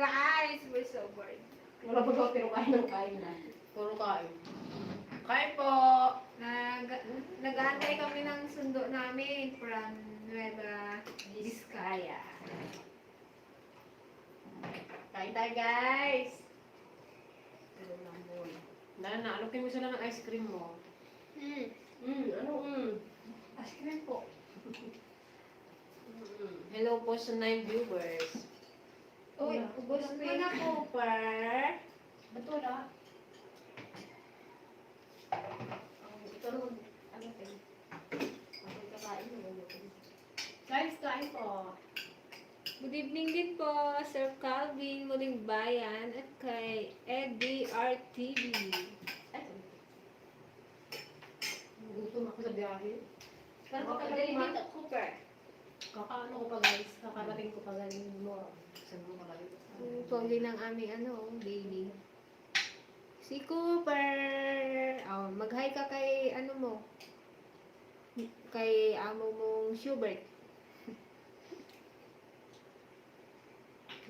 guys, we're so bored. Wala pa daw pero kain ng kain na. Puro kain. Kain po! Nag-aantay kami ng sundo namin from Nueva Vizcaya. Kain tayo guys! Dana, alukin mo sila ng ice cream mo. Ice cream po. Hello po sa 9 viewers. Uy, ubos mo na po, par. Bato na. Ito naman, ano tayo? Ako kakain mo. Guys, kain po. Good evening din po, Sir Calvin Muling Bayan at kay Eddie RTV. Gutom ako sa biyahe. Pero kakadali dito, Cooper. Kakaano ko pa guys, kakarating ko pa galing mo. Saan mo magaling? Pogi ng aming baby. Si Cooper. Oh, mag-hi ka kay mo. Kay amo mong Schubert.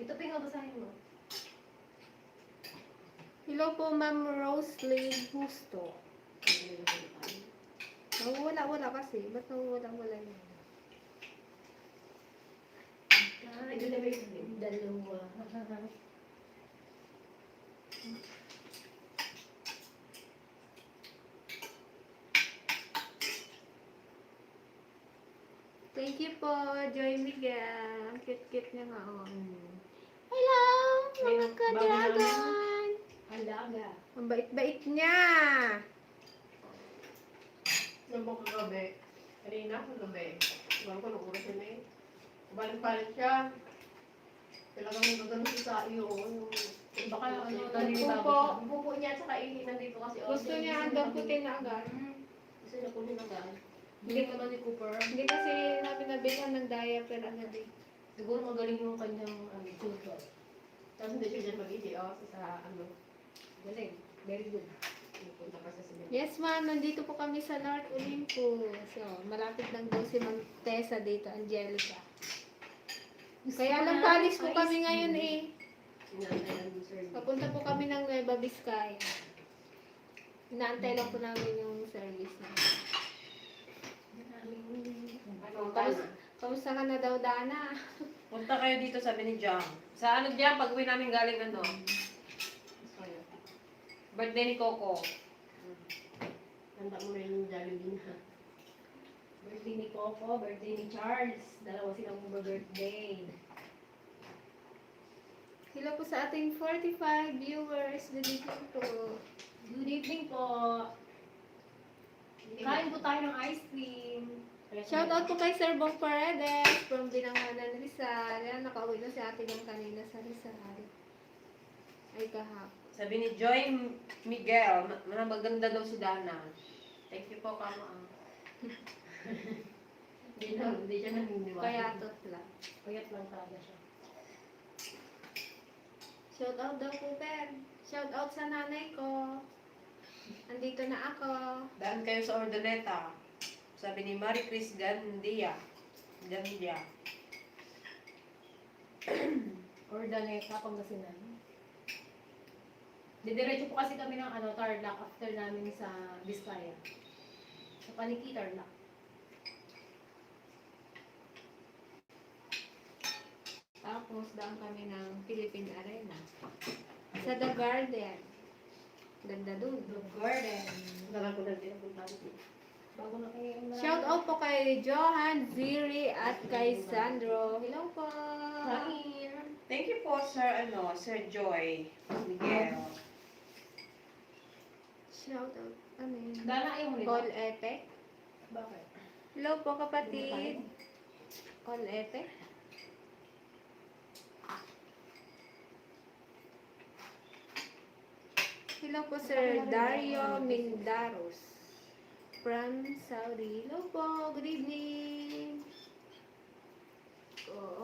Ito pinga basahin mo. Hello po, Ma'am Roslyn Husto. Wala kasi. Ba't wala yun? Ito na may dalawa. Thank you po, Joy Miguel. Ang cute-cute niya nga. Oh. Hello, mga ka-dragon. Alaga. Ang bait-bait niya. Nang po kagabi. Kanina kagabi. Ibang ko nung oras yun eh. Balik-balik siya. Talagang nagagano sa iyo. Baka pupo niya at saka ihi nandito kasi. Gusto niya ang damputin na agad. Gusto niya kunin agad. Hindi naman ni Cooper. Hindi kasi namin nabilan ng diaper agad eh. Siguro magaling yung kanyang tutor. Tapos hindi siya dyan mag-ihi. Sa galing. Very good. Punta pa sa sinima. Yes ma'am, nandito po kami sa North Olympus. So, malapit lang daw si Ma'am Tessa dito, Angelica. Kaya lang palis po kami ngayon eh. Papunta po kami ng Nueva Vizcaya. Inaantay lang po namin yung service na. Kamusta ka na daw, Dana? Punta kayo dito sabi ni Jam. Sa ano Jam, pag-uwi namin galing ano? Birthday ni Coco. Handa mo rin yung Jollibee na. Birthday ni Coco, birthday ni Charles. Dalawa silang birthday. Hello po sa ating 45 viewers. Good evening po. Good evening po. Kain po tayo ng ice cream. Shout out po kay Sir Bong Paredes from Binanganan, Rizal. Yan, nakauwi na si ate ng kanina sa Rizal. Ay, kahapon. Sabi ni Joy Miguel, maganda daw si Dana. Thank you po, Kama. Hindi siya naniniwala. Kaya tot lang. Payat lang talaga siya. Shout out daw po, Ben. Shout out sa nanay ko. Andito na ako. Daan kayo sa Ordoneta. Sabi ni Marie Chris Gandia. Ordoneta, Pangasinan. Didiretso po kasi kami ng Tarlac after namin sa Vizcaya. Sa Paniki, Tarlac. Tapos daan kami ng Philippine Arena. Sa The Garden. Ganda dun. The Garden. Dagal ko na din ang punta dito. Bago na kayo yung Shout out po kay Johan Ziri at kay Sandro. Hello po. Thank you po, Sir Joy Miguel. Shout out. Ano yun? Dana yung Call Epic. Bakit? Hello po kapatid. Call Epic. Hello po Sir Dario Mindaros from Saudi. Hello po. Good evening.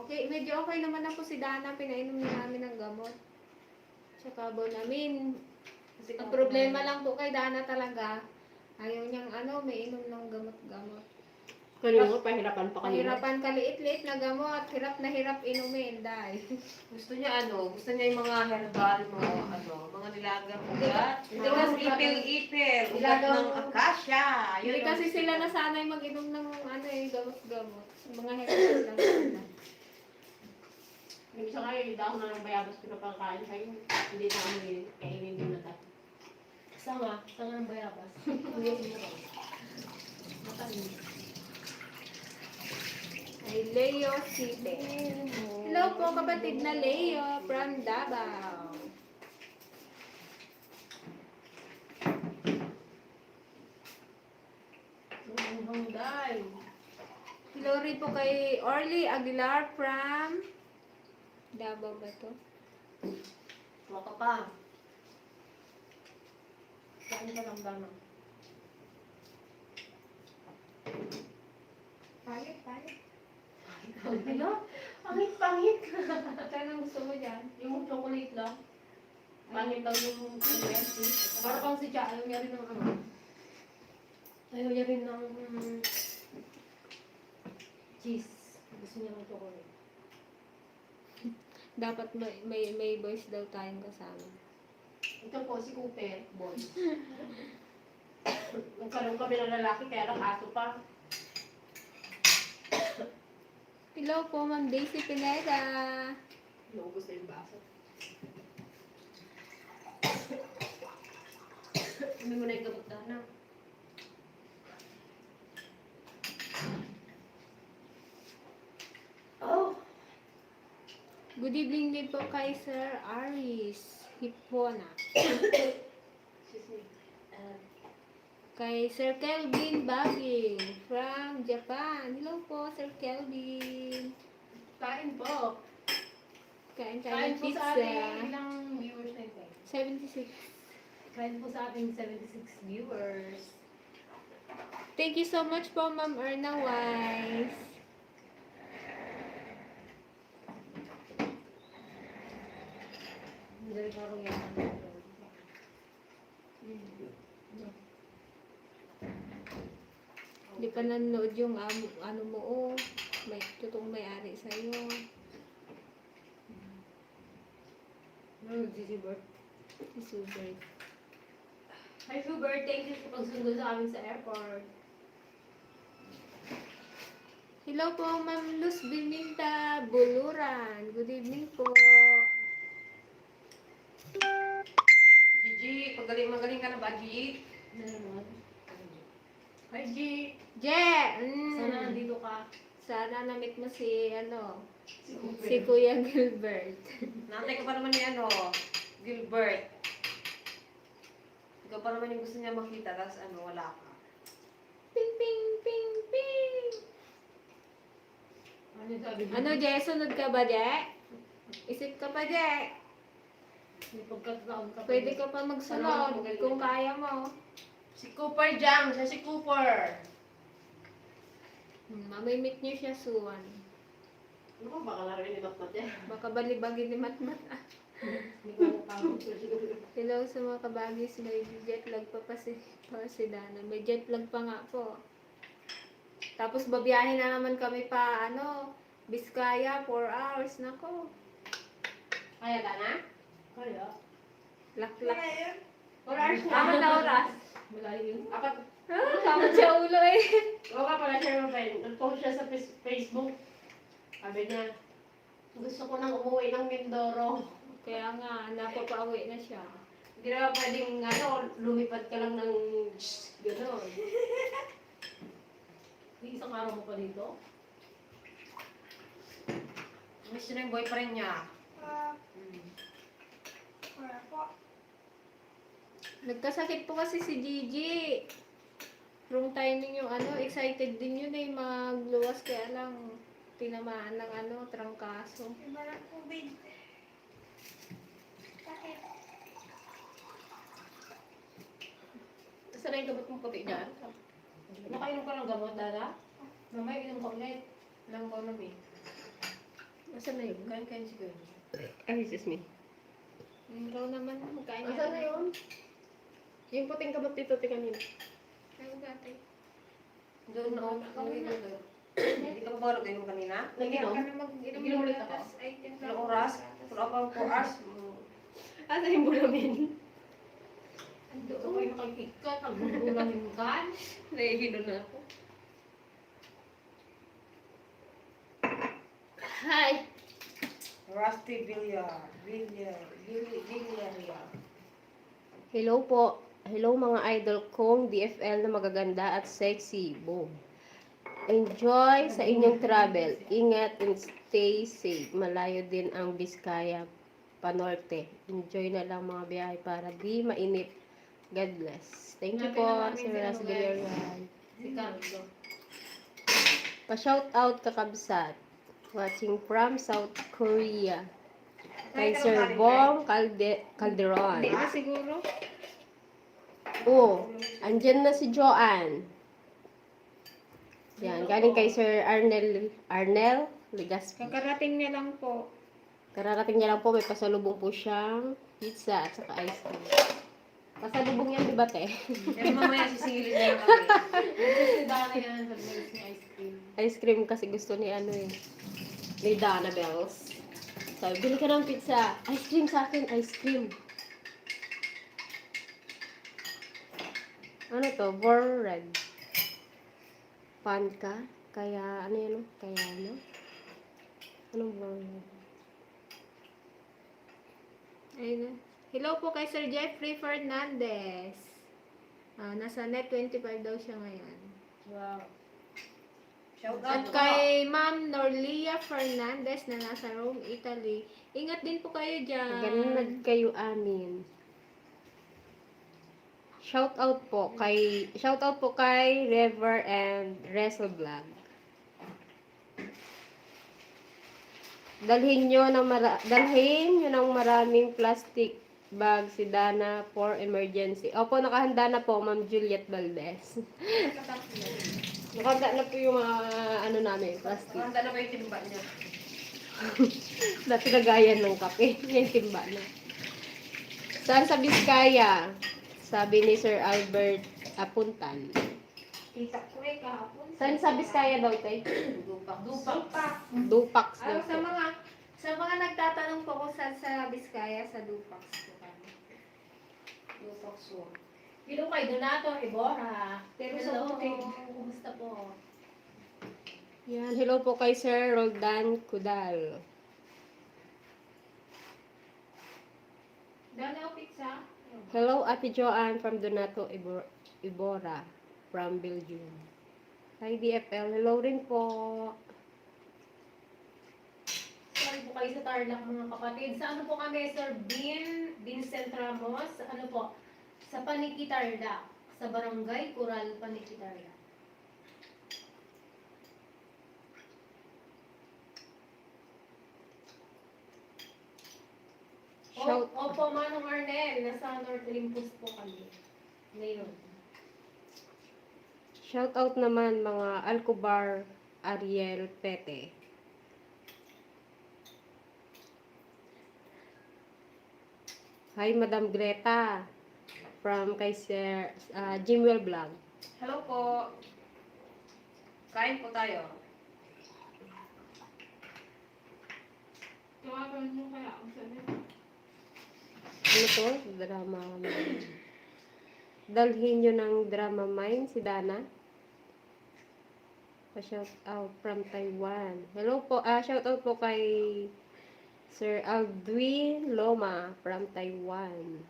Okay, medyo okay naman na po si Dana. Pinainom na namin ng gamot. Tsaka namin. Ang problema lang po kay Dana talaga, ayaw niyang may inom ng gamot-gamot. Kanina nga, pahirapan pa kanina. Pahirapan kaliit-liit na gamot. Hirap na hirap inumin, dahil. Gusto niya gusto niya yung mga herbal mo, mga nilagang ugat. Hindi Mga kasi ipil-ipil, ugat nilagang- ng akasya. Hindi kasi sila nasanay mag-inom ng gamot-gamot. Mga herbal lang sila. Yung isa nga yung dahon na ng bayabas pinapakain sa'yo. Hindi na kami kainin din na tayo. Sanga ng bayabas. Hindi mo. Matamis. Ay, Leo City. Hello po, kapatid na Leo from Davao. Ang hangday. Hello rin po kay Orly Aguilar from Davao ba to? Waka pa. Saan ka lang dama? Pangit, pangit. Ano? Pangit-pangit. Saan ang gusto mo dyan? Yung chocolate lang. Pangit daw yung USC. Para pang si Cha, ayaw niya rin ng ano. Ayaw niya rin ng cheese. Gusto niya ng chocolate. Dapat may boys daw tayong kasama. Ito po si Cooper, boy. Nagkaroon kami ng lalaki, kaya lang aso pa. Hello po, Ma'am Daisy Pineda. Naubos na yung baso. Hindi mo na yung gamot na. Oh! Good evening din po kay Sir Aris Hipona. Excuse me. Kay Sir Kelvin Baging from Japan. Hello po, Sir Kelvin. Kain po. Kain Kain ng po pizza. sa ating ilang viewers na ito. 76. Kain po sa ating 76 viewers. Thank you so much po, Ma'am Erna Wise. Hindi rin ako yan. Hindi pa nanonood yung ano mo, oh. May totoong may-ari sa'yo. Ano, Gigi Bert? Si Subert. Hi, Hubert. Thank you sa pagsundo sa amin sa airport. Hello po, Ma'am Luz Biminta Buluran. Good evening po. Gigi, magaling ka na ba, Gigi? Ano naman? Hi, G. Je! Sana nandito ka. Sana na-meet mo si, Si Cooper. si Kuya Gilbert. Nantay ka pa naman ni Gilbert. Ikaw pa naman yung gusto niya makita, tapos wala ka. Ping, ping, ping, ping. Ano yung sabi mo? Ano, Je? Sunod ka ba, Je? Isip ka pa, Je. May pagkataon ka. Pwede ka pa magsunod kung kaya mo. Si Cooper Jam, siya si Cooper. Mamimit niyo siya suwan. Ano ko, baka laruin ni Matmat yan. Baka balibagin ni Matmat. Hindi ko ako Hello sa mga kabagis. May jet lag pa si Dana. May jet lag pa nga po. Tapos babiyahin na naman kami pa, Biskaya, 4 hours. Nako. Kaya ka na? Kaya. Lak-lak. 4 hours na. Tama na oras. Malayo yun. Apat. Kamot sa ulo eh. Oo nga pala siya yung friend. Nag-post siya sa Facebook. Sabi niya, gusto ko nang umuwi ng Mindoro. Kaya nga, napapauwi na siya. Hindi na pwedeng lumipad ka lang ng gano'n. May isang araw mo pa dito? Miss na yung boyfriend niya. Nagkasakit po kasi si Gigi. Wrong timing yung excited din yun eh, magluwas kaya lang tinamaan ng trangkaso. Saan na yung gamot mong puti dyan? Nakainom ka ng gamot, Dada? Mamaya inom ka ulit. Lang ko namin. Nasaan na yun? Kain-kain siguro. Ay, excuse me. Ikaw naman, magkain Asan na yun? Yung puting kabot dito, kanina. Ayaw dati. Doon na ako. Hindi ka ba nag-inom kanina? Nag-inom? Ka na mag-inom Inom ulit ako. tapos ay timpla Ilang ko oras? ng gatas. Wala pa 4 hours. Asa yung bulamin? Ando, Ito kayo nakikita, nagbubulang yung kan. Nahihilo na ako. Hi! Rusty Villar. Hello po. Hello mga idol kong DFL na magaganda at sexy. Boom. Enjoy sa inyong travel. Ingat and stay safe. Malayo din ang Biskaya Panorte. Enjoy na lang mga biyahe para di mainit. God bless. Thank you Hanapin po, na namin Sir si ano, Ras guys. Villarreal. Si Carlo. Pa-shout out kakabsat. Watching from South Korea. Kay Sir Bong Calderon. Hindi na siguro. Oh, andyan na si Joanne. Yan, galing kay Sir Arnel Legaspi. Kakarating niya lang po. Kararating niya lang po, may pasalubong po siyang pizza at saka ice cream. Pasalubong yan, di ba, te? Pero mamaya sisingilin na lang kami. Si Dana yan, sa Mills ni ice cream. Ice cream kasi gusto ni ni Dana Bells. Sabi, bili ka ng pizza. Ice cream sa akin, ice cream. Ano to? Vor red. Pan ka? Kaya, ano yan? Kaya, ano? Anong vor red? Ayun. Hello po kay Sir Jeffrey Fernandez. Nasa net 25 daw siya ngayon. Wow. Shout At out kay Ma'am Norlia Fernandez na nasa Rome, Italy. Ingat din po kayo dyan. Ganun kayo amin. Shout out po kay River and Wrestle Vlog. Dalhin nyo ng maraming plastic bag si Dana for emergency. Opo, nakahanda na po, Ma'am Juliet Valdez. Nakahanda na po yung mga namin, plastic. Handa na ba yung timba niya? Dati nagayan ng kape. Ngayon timba na. Saan sa Biskaya? Sabi ni Sir Albert Apuntan. Kita ko kahapon. Saan sa Biskaya daw, tay? Dupak. Dupax daw Sa po. mga nagtatanong po kung saan sa Biskaya, sa Dupax po kami. Dupak so. Hello kay Donato Iborra. Pero sa Hello. buti, kumusta po? Yan, hello po kay Sir Roldan Kudal. Dami ako pizza. Hello, Ate Joanne from Donato Ibora from Belgium. Hi, DFL. Hello rin po. Sorry po kayo sa Tarlac mga kapatid. Sa ano po kami, Sir Vincent Ramos? Sa ano po? Sa Paniki Tarlac. Sa Barangay Coral, Paniki Tarlac. Shout, Opo, Manong Arnel. Nasa North Olympus po kami. Ngayon. shout out naman mga Alcobar Ariel Pete. Hi, Madam Greta from kay Sir Jimwell Vlog. Hello po. Kain po tayo. Tawagan mo kaya ako sa Ano to? Drama Mine. Dalhin nyo ng Drama Mine si Dana. Pa-shout out from Taiwan. Hello po. Shout out po kay Sir Aldwin Loma from Taiwan.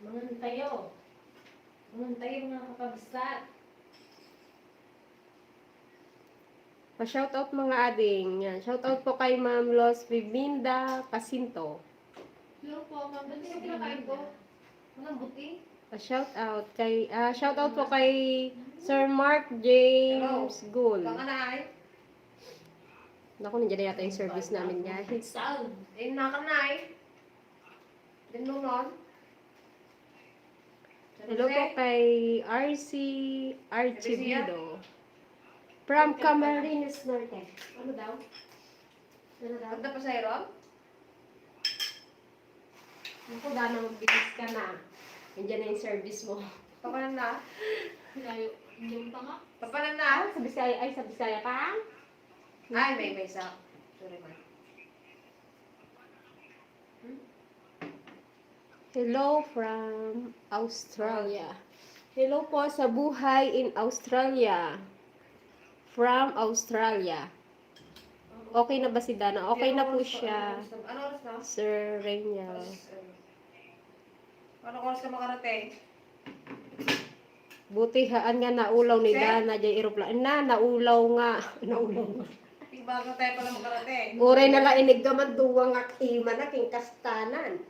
Mangantayo. Mangantayo mga kapabsat. Pa-shout out mga ading. Yan. Shout out po kay Ma'am Los Vivinda Pasinto. Hello po, Ma'am. Ano yung kinakain ko? Walang buti. Pa-shout out kay shout out po kay Sir Mark James Gould. Baka na ay. Naku, nandiyan na yata yung service namin, guys. Saan? Eh, nakanay. Dinunon. Hello po kay RC Archivido from Camarines Norte. Ano daw? Ano daw? Punta pa sa Iron? Naku, Dana, magbilis ka na. Nandiyan na yung service mo. Papanan na. Layo. Yung pa nga. Papanan na. Sa Bisaya, ay sa Bisaya ka? Ay, may isa. Sorry man. Hello from Australia. Hello po sa buhay in Australia. From Australia. Okay na ba si Dana? Okay na po siya. Ano oras na? Sir Reynal. Ano oras ka makarating? Buti haan nga naulaw ni Sir? Dana dyan aeroplano. Naulaw nga. Naulaw nga. Bago tayo pala makarating. Uray na lang inig gaman duwang akima na king kastanan.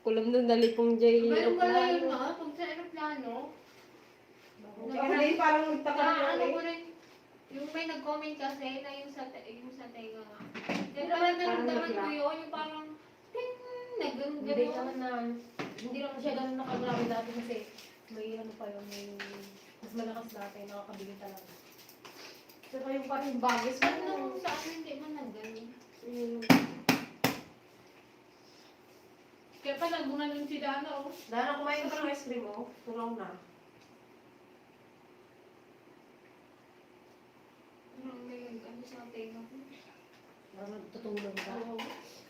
Kulam nun dalipong dyan Pero wala aeroplano. yun nga. Pag sa aeroplano, Hindi, parang nagtaka na na ano eh. ko rin, yung may nag-comment kasi na yung sa tenga nga. Kaya parang naramdaman ko yun, yung parang, ting, Hindi nag-gano'n. naman na, hindi naman siya ganun nakagrabe dati kasi may ano pa yun, may mas malakas dati, nakakabigin talaga. Pero yung parang bagis mo, Ano kung sa akin hindi man nag-gano'n. Kaya pala, gumanon si Dana, oh. Dahil kumain ka ng ice cream, oh. Tulaw na. Parang may ano sa tenga ko. parang tutulong ka. Oo.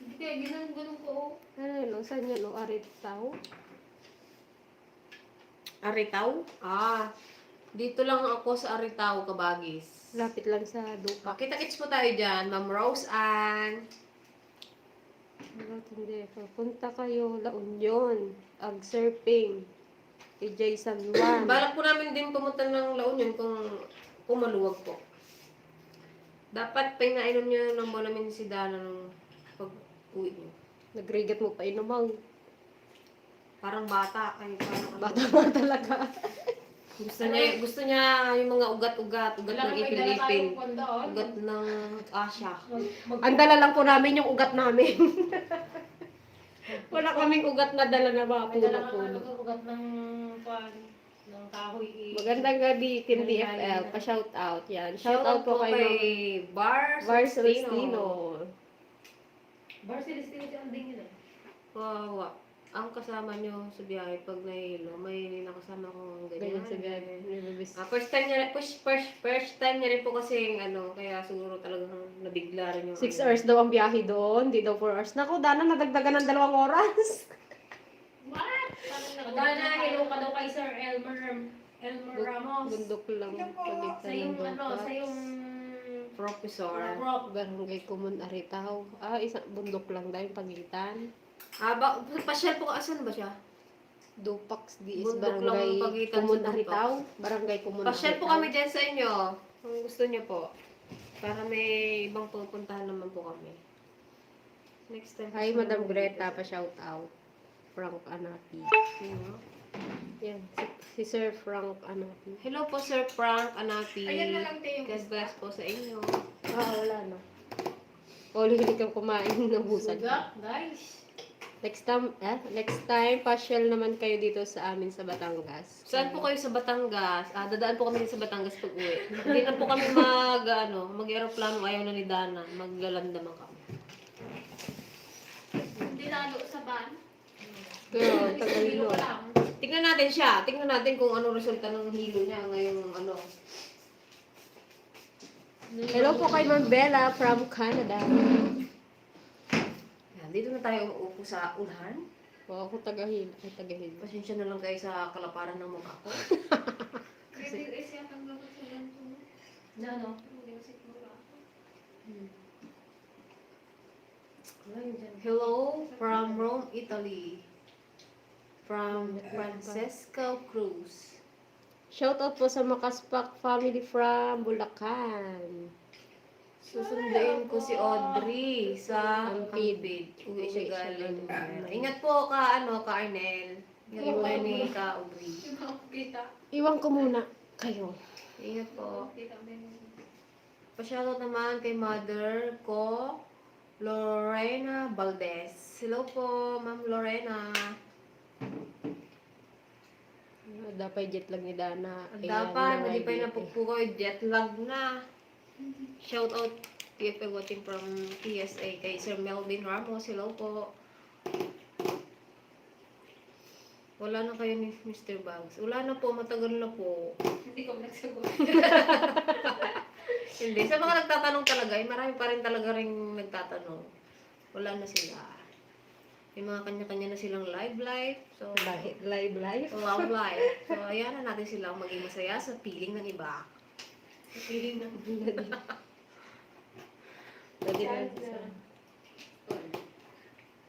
Hindi kaya ginanong ko, oh. Ano no? Saan yan no? Aritaw? Aritaw? Ah, dito lang ako sa Aritaw, Kabagis. Lapit lang sa Dupa. Makita-kits po tayo dyan, Ma'am Rose Ann. Hindi. Punta kayo La Union. Ag surfing. Kay Jay San Juan. Balak po namin din pumunta ng La Union kung maluwag po. Dapat pinainom niyo ng namin si Dana nung pag-uwi niyo. Nagrigat mo pa inumang. Parang bata. Ay, parang Bata nga talaga. Gusto niya yung mga ugat-ugat. Ugat ng ipin-ipin. Doon. Ugat ng Asya. Ang dala lang po namin yung ugat namin. Wala kaming ugat na dala na mga May dala ka puno-puno. ugat ng pan, ng kahoy. Magandang gabi, Team DFL. Pa-shout out. Yan. Shout out po kay Bar Var Celestino. Celestino. Bar Celestino si Anding yun eh. Wawa. Ang kasama nyo sa biyahe pag nahilo, may nakasama kong Ganyan ganyan. sa Gabis. First time niya rin po kasi ano, kaya siguro talagang nabigla rin yung 6 hours daw ang biyahe doon. Di daw 4 hours. Naku, Dana, nadagdagan ng 2 oras. What? Parang Dana, hello ka daw kay Sir Elmer Ramos. Bundok lang. Pagitan Sa yung ng ano, sa yung professor. prop. Barangay Kumun Aritaw. Isang bundok lang daw yung pagitan. Pasyal po, asan ba siya? Dupax DS Bundok lang Barangay ang pagitan Kumun sa Dupax. Aritaw. Barangay Kumun Pasyal po kami dyan sa inyo. Kung gusto niyo po. Para may ibang pupuntahan naman po kami. Next time. Hi, Madam Greta. Pa-shout out. Frank Anapi. Sino? Yan. Si Sir Frank Anapi. Hello po, Sir Frank Anapi. Ayan na lang tayo. God bless po sa inyo. Wala na. Huli-huli kang kumain ng busag. Suga, guys. Next time, pasyal naman kayo dito sa amin sa Batangas. Saan po kayo sa Batangas? Dadaan po kami sa Batangas pag uwi. Hindi na po kami mag-aeroplano. Ayaw na ni Dana. Maglalandaman kami. Hindi lalo sa van. Girl, Hilo Tagailo. ka lang. Tingnan natin siya. Tingnan natin kung ano resulta ng hilo niya ngayong ano. Hello po kay Ma'am Bella from Canada. Yan, dito na tayo uupo sa unahan. O, ako tagahil. Ay, tagahil. Pasensya na lang kayo sa kalaparan ng mukha ko. Kasi is yung tanggap sa ganito. Na ano? Hindi ko siguro ako. Hello from Rome, Italy. From Francesco Cruz. Shoutout po sa Makaspak family from Bulacan. Susunduin ko si Audrey sa Ampid. Ampid. Uwi siya galing. galing. Ingat po ka Arnel. Ingat po kayo ni ka Audrey. Kita. Iwan ko muna kayo. Ingat po. Kita ba yun? Pa-shoutout naman kay mother ko, Lorena Valdez. Hello po, Ma'am Lorena. Dapat jet lang ni Dana. Dapat, hindi pa yung napugpukoy. Jet lag na. Shoutout TFL watching from PSA kay Sir Melvin Ramos. Hello po. Wala na kayo ni Mr. Bugs. Wala na po, matagal na po. Hindi ko nagsagot. Hindi. Sa mga nagtatanong talaga, marami pa rin talaga rin nagtatanong. Wala na sila. May mga kanya-kanya na silang live. So, Live. love life. So, ayan na natin silang maging masaya sa piling ng iba. Feeling ng Pwede na.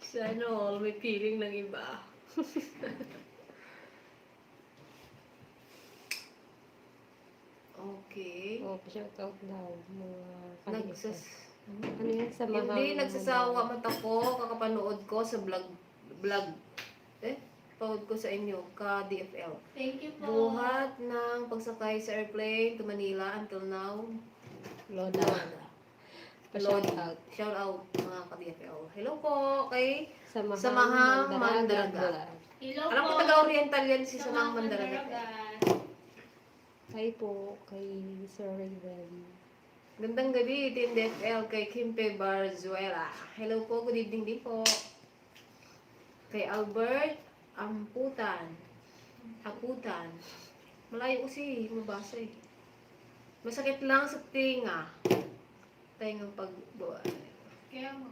Sana all may piling ng iba. Okay. Oh, shout out daw. Mga Nagsas... Ano yan? Sa mahal. Hindi, nagsasawa mata ko, kakapanood ko sa vlog, panood ko sa inyo, ka-DFL. Thank you po. Buhat ng pagsakay sa airplane to Manila until now. Loda. Pa-shout out. Shout out mga ka-DFL. Hello po kay Samahang Samahang Mandaraga. Mandaraga. Hello Alam ko taga-oriental yan si Samahang Mandaraga. Hi po kay Sir Raven. Gandang gabi, Team DFL kay Kimpe Barzuela. Hello po, good evening din po. Kay Albert Aputan. Malayo kasi, mabasa eh. Masakit lang sa tinga. Tingang pagbuwan. Kaya mo.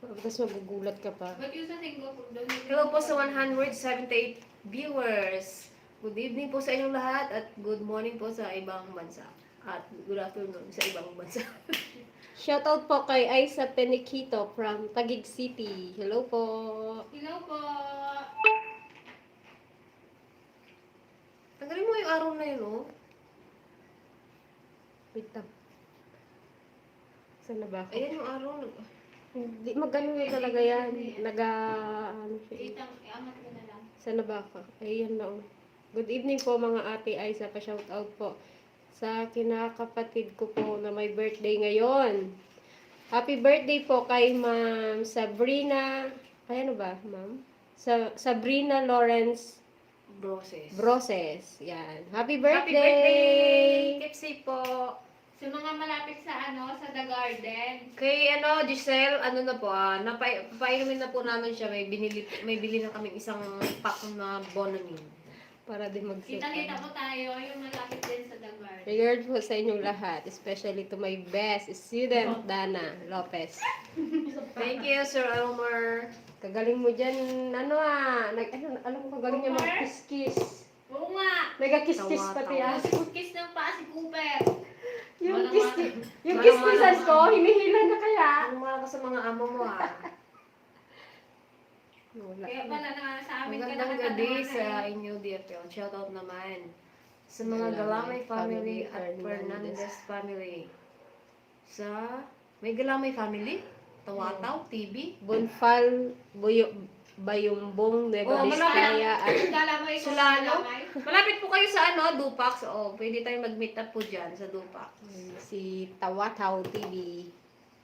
Tapos magugulat ka pa. Ba't yung sa Singapore doon? Hello po sa 178 viewers. Good evening po sa inyong lahat at good morning po sa ibang bansa. At good afternoon sa ibang bansa. Shoutout po kay Aisa Peniquito from Taguig City. Hello po. Hello po. Tanggalin mo yung araw na yun, oh. Wait lang. Saan na ba ako? Ayan yung araw. Hindi, magano yun talaga yan. Ano siya. Itang, iangat ko na lang. Saan na ba ako? Ayan na. Oh. Good evening po mga ate Aisa. Pa-shoutout po sa kinakapatid ko po na may birthday ngayon. Happy birthday po kay Ma'am Sabrina. Ay, ano ba, Ma'am? Sabrina Lawrence Broses. Yan. Happy birthday! Happy birthday! Keep safe po. Sa mga malapit sa sa The Garden. Kay Giselle, na po, napainumin na po namin siya. May bili na kaming isang pack na Bonamin. Para din mag-sit. Kita-kita po tayo, yung malapit din sa The Garden. Regard po sa inyong lahat, especially to my best student, Dana Lopez. Thank you, Sir Elmer. Kagaling mo dyan, alam mo, kagaling niya Cooper? mag-kiss-kiss. Oo nga. Nagka-kiss-kiss Tawa, pati tawa. yan. Kiss ng paa si Cooper. Yung Walang- kiss-kissan ko, hinihila na kaya. Ang mga ka sa mga amo mo, ha. Wala. Kaya pala na sa amin ka Magandang gabi nakatanawan sa na inyo, DFL. Shoutout naman sa mga Galamay Galamay family family, at Fernandez. Fernandez family. May Galamay family? Tawataw, TV? Bonfal, Bayumbong, Nueva Oh, Vizcaya, at Kala mo ikaw Solano? Galamay? Malapit po kayo sa Dupax. Pwede tayong mag-meet up po dyan sa Dupax. si Tawataw TV.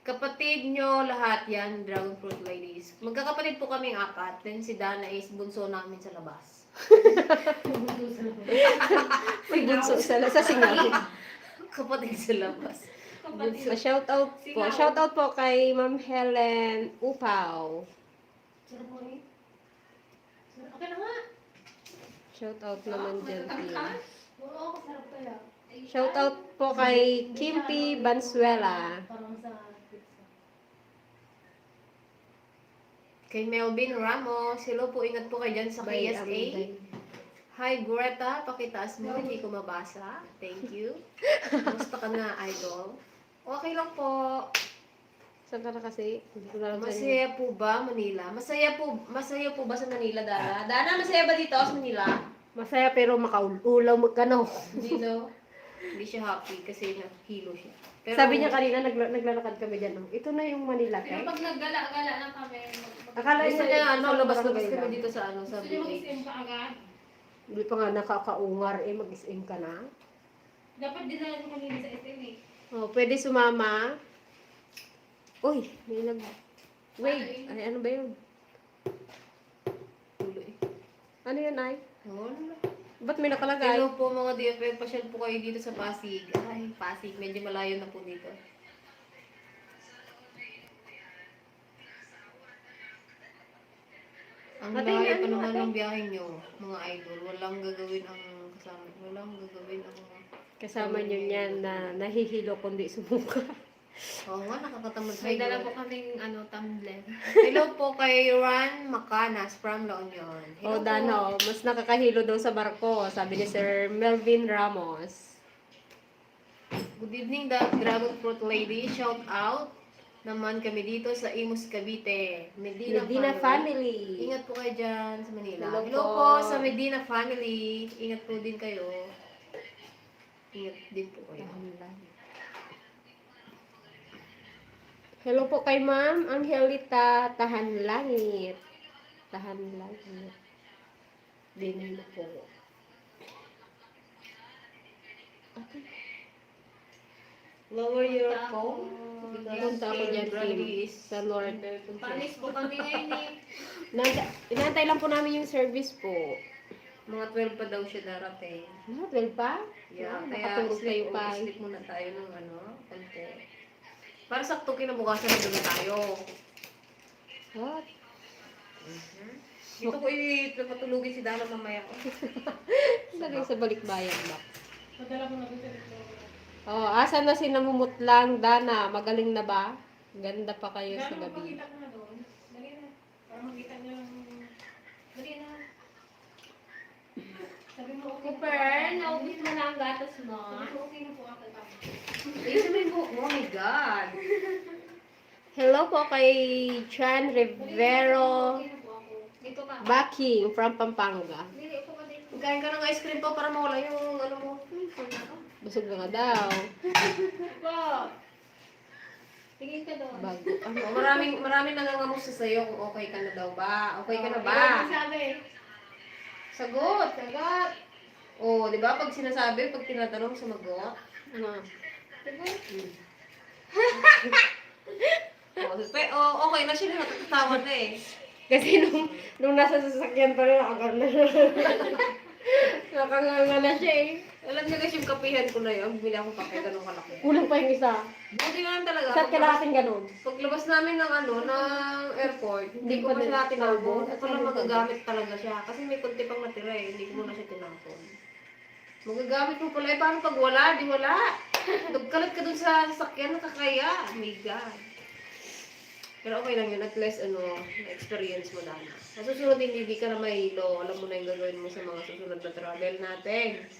Kapatid nyo lahat yan, Dragon Fruit Ladies. Magkakapatid po kaming 4. Then si Dana is bunso namin sa labas. May bunso sa Singaw. Kapatid sa labas. Kapatid. Shoutout po kay Ma'am Helen Upaw. Sarap mo rin. Okay na nga. Shoutout naman dyan. Tia. Oo, kasarap kaya. Shoutout po kay Kimpi Bansuela. Parang sa pizza. Kay Melvin Ramos. Hello po, ingat po kayo dyan sa By KSA. Amday. Hi Greta, pakitaas mo, hindi ko mabasa. Thank you. Gusto ka na, idol. Okay lang po. Saan ka na kasi? Hindi ko na alam saan yun. Masaya po ba Manila? Masaya po ba sa Manila, Dana? Dana, masaya ba dito sa Manila? Masaya pero makaulaw magkano. Hindi no. Hindi siya happy kasi nakilo siya. Pero, Sabi niya kanina, naglalakad kami dyan. Ito na yung Manila. Pero Kay. pag naggala-gala na kami, Akala gusto niya, niya, labas-labas barangay kami lang. dito sa sa gusto niyo village. mag-sim ka agad. Hindi pa nga nakakaungar mag-SM ka na. Dapat dinala mo kanina sa SM eh. Oh, pwede sumama. Uy, may wait, ay ano ba yun? Tuloy. Ano yun ay? Wala. Ba't may nakalagay? Hello po mga DFL, pasyal po kayo dito sa Pasig. Ay, Pasig, medyo malayo na po dito. Ang Ate, layo pa ano, naman ate? ng biyahe nyo, mga idol. Walang gagawin ang kasama. Walang gagawin ang Kasama nyo niyan na nahihilo kundi sumuka. Oo nga, nakakatamad sa May dala po kaming tumbler. Hello po kay Ran Macanas from La Union. Hello O Dano, mas nakakahilo daw sa barko, sabi ni Sir Melvin Ramos. Good evening, the Dragon Fruit Lady. Shout out naman kami dito sa Imus, Cavite. Medina family. Ingat po kayo dyan sa Manila. Hello Hello po. po sa Medina family. Ingat po din kayo. Ingat din po kayo. Hello po kay Ma'am Angelita Tahan Langit. Tahan Langit. Din mo po. Lower your phone. Punta ako dyan, Kim. Sa Lord. Panis po kami ngayon eh. Inaantay lang po namin yung service po. Mga 12 pa daw siya darating. Ano, 12 pa? Yeah, Kaya kaya makatulog kayo pa. sleep muna tayo ng konti. Para sakto kinabukasan na doon tayo. What? Dito ko ipapatulugin si Dana mamaya ko. Lagay sa balikbayan ba? Madala mo na dito. Oh, asan na si namumutlang Dana? Magaling na ba? Ganda pa kayo sa Gano'n gabi. makita ko na doon. Dali na. Para makita niya lang. Dali na. Sabi mo, okay na po. Cooper, naubos mo na ang gatas mo. Sabi mo, okay na po ako. Ayun sa may buhok mo, oh my God. Hello po kay Chan Rivero Okay na po ako. Dito ka. Baking from Pampanga. Dili, upo ka dito. Kain ka ng ice cream po para mawala yung ano mo. Busog na nga daw. Upo. Tingin ka doon. Bago. Ano? Oh, maraming nangangamusta sa'yo kung okay ka na daw ba. Okay ka na ba? Ano sabi? Sagot! Sagot! Oh, di ba? Pag sinasabi, pag tinatanong, sumagot. Ano? Sagot. Okay na siya, natatawa na eh. Kasi nung nasa sasakyan pa rin, nakanganga na siya eh. Alam niyo guys, yung kapihan ko na yun, bumili akong kape, ganun kalaki. Kulang pa yung isa. Buti na lang talaga. Saan ka natin ganun? Paglabas namin ng ng airport, hindi ko pa siya tinapon. Ito lang magagamit talaga siya. Kasi may kunti pang natira eh, hindi ko muna siya tinapon. Magagamit mo pala eh, paano pag wala? Di wala. Nagkalat ka dun sa sasakyan, nakakaya. Oh my God. Pero okay lang yun, at least na-experience mo na. Sa susunod, hindi ka na mahilo. Alam mo na yung gagawin mo sa mga susunod na travel natin.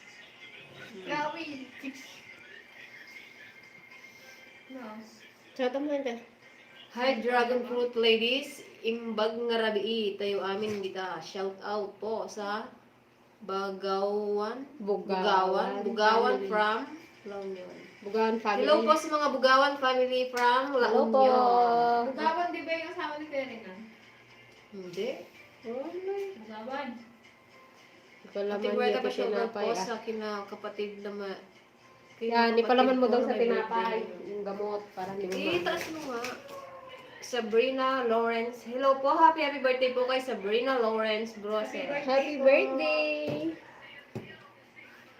Gawin. No. Shout out mo ka. Hi, Dragon Fruit Ladies. Imbag nga rabi, tayo amin kita. Shout out po sa Bugawan Family. from La Union. Bugawan family. Hello po sa mga Bugawan family from La Hello po. Union. Bugawan, di ba yung asawa ni Ferdinand? Hindi. Bugawan. Palaman Ati niya Buweta ito pa shout out tinapay. po sa kapatid na Yan, ipalaman mo daw sa may tinapay. birthday. Yung gamot, para hindi mo Itaas mo nga. Sabrina Lawrence. Hello po, happy birthday po kay Sabrina Lawrence Brose. Happy birthday!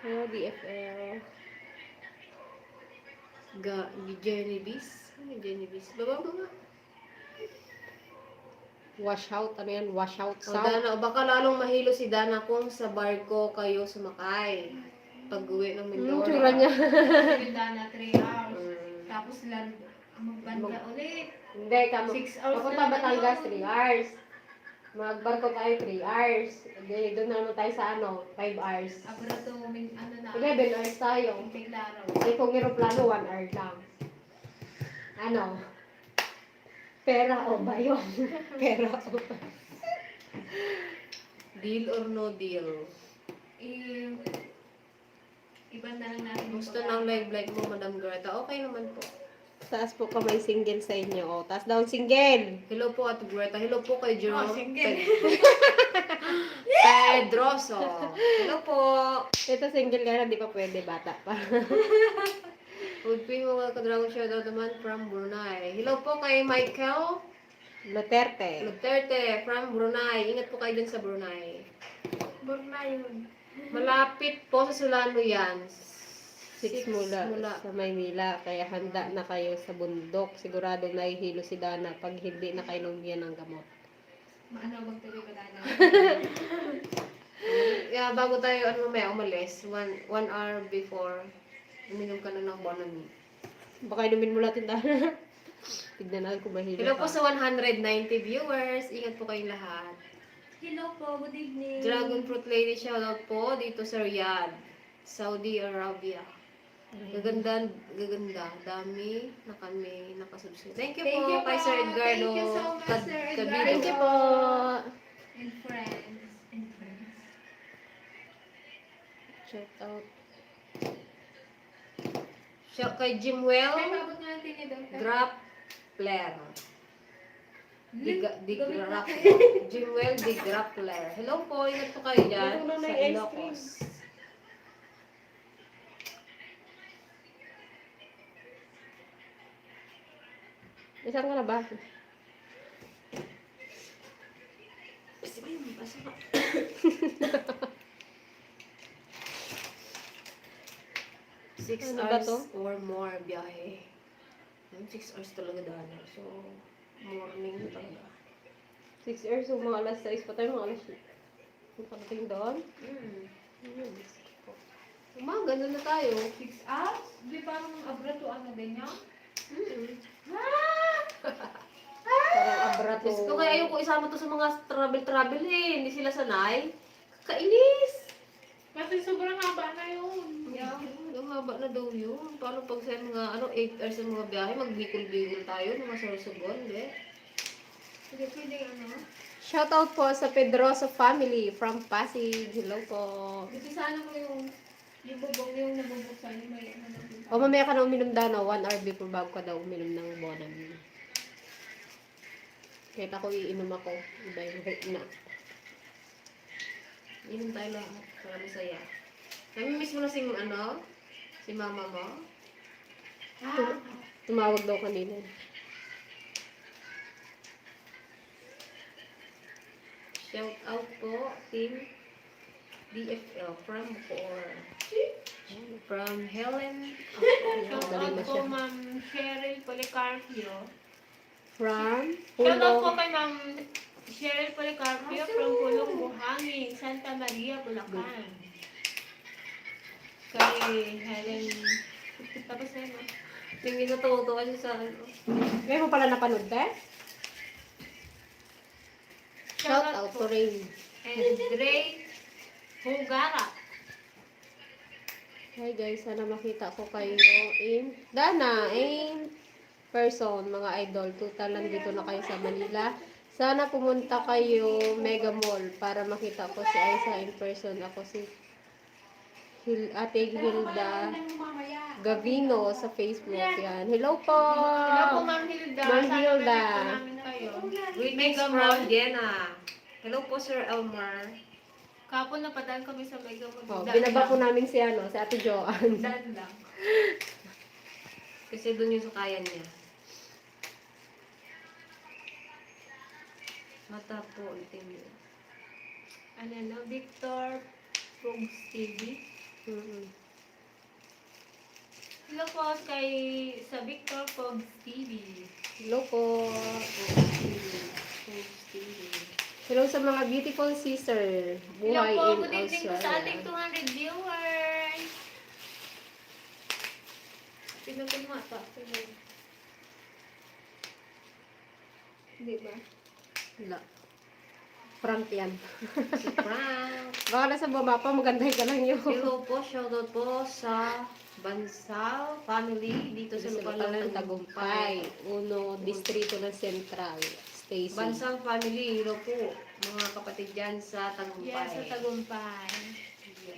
Hello, DFL. Genevieve. Ano yung Genevieve? Baba mo nga. Wash out. Ano yan? Wash out O sound. Dana, o baka lalong mahilo si Dana kung sa barko kayo sumakay. Pag-uwi ng Mindoro. Tsura niya. Ganda na 3 hours. Mm. Tapos land, magbanda ulit. Hindi, 6 hours Papunta na Batangas, yun. 3 hours. Magbarko tayo 3 hours. Okay, doon na naman tayo sa 5 hours. Abra to, ano na. 11 hours tayo. Tiglaro. Eh, kung aeroplano, 1 hour lang. Ano? Pera o ba yun? Pera o ba? Deal or no deal? Iba na lang natin. Gusto ng live mo, Madam Greta? Okay naman po. Taas po kamay single sa inyo. O, taas down single. Hello po, Ate Greta. Hello po kay Jerome. Oh, single. Pedroso. Hello po. Ito single nga, hindi pa pwede, bata pa. Would be mga kadragon shoutout naman from Brunei. Hello po kay Michael Duterte. Duterte from Brunei. Ingat po kayo dun sa Brunei. Brunei yun. Malapit po sa Solano yan. 6 mula sa Maynila. Kaya handa na kayo sa bundok. Sigurado nahihilo si Dana pag hindi na kayo yan ng gamot. Maano magtuloy ba na? Yeah, bago tayo mamaya umalis, one hour before, uminom ka na ng Bonami. Baka inumin mo natin tayo. Tignan natin kung mahilo Hello po ka. sa 190 viewers. Ingat po kayong lahat. Hello po, good evening. Dragon Fruit Lady, shoutout po dito sa Riyadh, Saudi Arabia. Gaganda, gaganda. Dami na kami nakasubscribe. Thank you Thank po you kay po. Sir Edgardo. Thank you so much, Sir Cabido. Edgardo. Thank you po. And friends. And friends. Shout out. Shout kay Jimwell Ay, mabot na natin ni Dr. Grappler. Jimwell di Grappler. Hello po, ingat po kayo dyan Ito na sa yung ice Ilocos. Isang ka na ba? Basta ba yun? Basta ba? Six Ano ba hours to? or more biyahe. 6 hours talaga dana. So, morning talaga. 6 hours, so mga alas 6 pa tayo, mga alas 6. Kung pagdating doon, Umaga na tayo. 6 hours? Di parang abra to ano din niya? parang abra to. Gusto ko kaya ayoko isama to sa mga travel eh. Hindi sila sanay. Kainis! Kasi sobrang haba na yun. Yeah, ang haba na daw yun. Paano pag sa mga 8 hours sa mga biyahe, magbikol-bikol tayo, mga sarasugon, hindi? Hindi pwede ano? Shout out po sa Pedroso family from Pasig. Hello po. Kasi sana ko yung bubong yung nabubuksan yung may ano na O mamaya ka na uminom daw, no? 1 hour before bago ka daw uminom ng Bonami. Kahit ako iinom ako. Iba yung hurt na. Inom tayo lahat para masaya. Namimiss mo na si mama mo? Tumawag daw kanina. Shout out po, Team DFL from Bukor. From Helen. Shout Dali out na po siya. Ma'am Cheryl Policarpio. From Shout out po Pulo. kay Ma'am Cheryl Policarpio from Pulong Buhangin, Santa Maria, Bulacan. Kay Helen. Tapos na yun. Tingin na tuwa siya sa Ngayon mo pala napanood, te? Shout out to Rain. And Dre Hugara. Hi guys, sana makita ko kayo in person, mga idol. Total nandito na kayo sa Manila. Sana pumunta kayo Mega Mall para makita ko si Aiza in person. Ako si Ate Hilda Gavino sa Facebook. Yan. Hello po! Hello po Ma'am Hilda. Ma'am Sana Hilda. makita po namin kayo. Greetings Mega from Mall. Vienna. Hello po, Sir Elmar. Kapon napadaan kami sa Mega Mall. Oh, Daan binaba po lang. namin si Ate Joanne. Daan lang. Kasi doon yung sakayan niya. Mata po, ulitin niyo. Ano, Victor Pogs TV. Hello po sa Victor Pogs TV. Hello po. Hello sa mga beautiful sister. Hello Buhay po, in good evening po sa ating Australia. 200 viewers. Pinutin mo ito. Hindi ba? Wala. Prank yan. Si Frank. Baka nasa baba pa, maganda ka lang yun. Hello po, shoutout po sa Bansal family dito sa lugar ng Tagumpay. Uno, distrito ng Central. Stacy. Bansal family, hello po. Mga kapatid dyan sa Tagumpay. Yes, sa Tagumpay.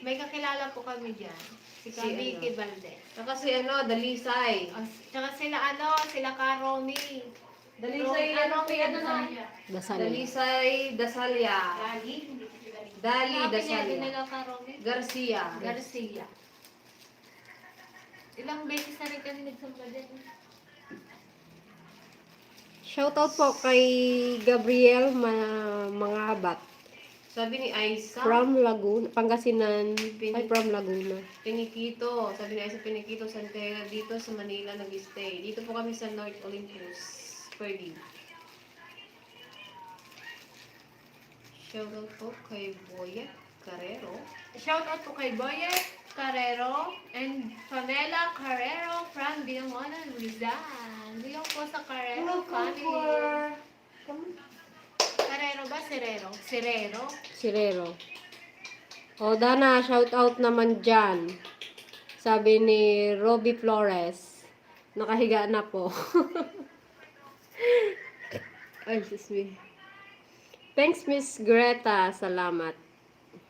May kakilala po kami dyan. Si Si Vicky Valdez. Saka si Dalisay. Tsaka sila Karomi. Dalisay, Dasal. Dalisay Dasalya. Dali Dasalya. Nila Karomi. Garcia. Garcia. Ilang beses na rin kami nagsamba dyan. Shoutout po kay Gabriel Mangabat. Sabi ni Aisa, From Laguna. Pangasinan. Ay, from Laguna. Pinikito. Sabi ni Aisa, Pinikito, San Pedro, dito sa Manila nag-stay. Dito po kami sa North Olympus. Pwede. Shoutout po kay Boya Carrero. Shout out po kay Boyet Carrero and Pamela Carrero from Binangonan, Rizal. Hindi po sa Carrero family. Carrero ba? Serero? Serero? Sirero. O, Dana, shout out naman dyan. Sabi ni Robbie Flores. Nakahiga na po. Ay, excuse me. Thanks, Miss Greta. Salamat.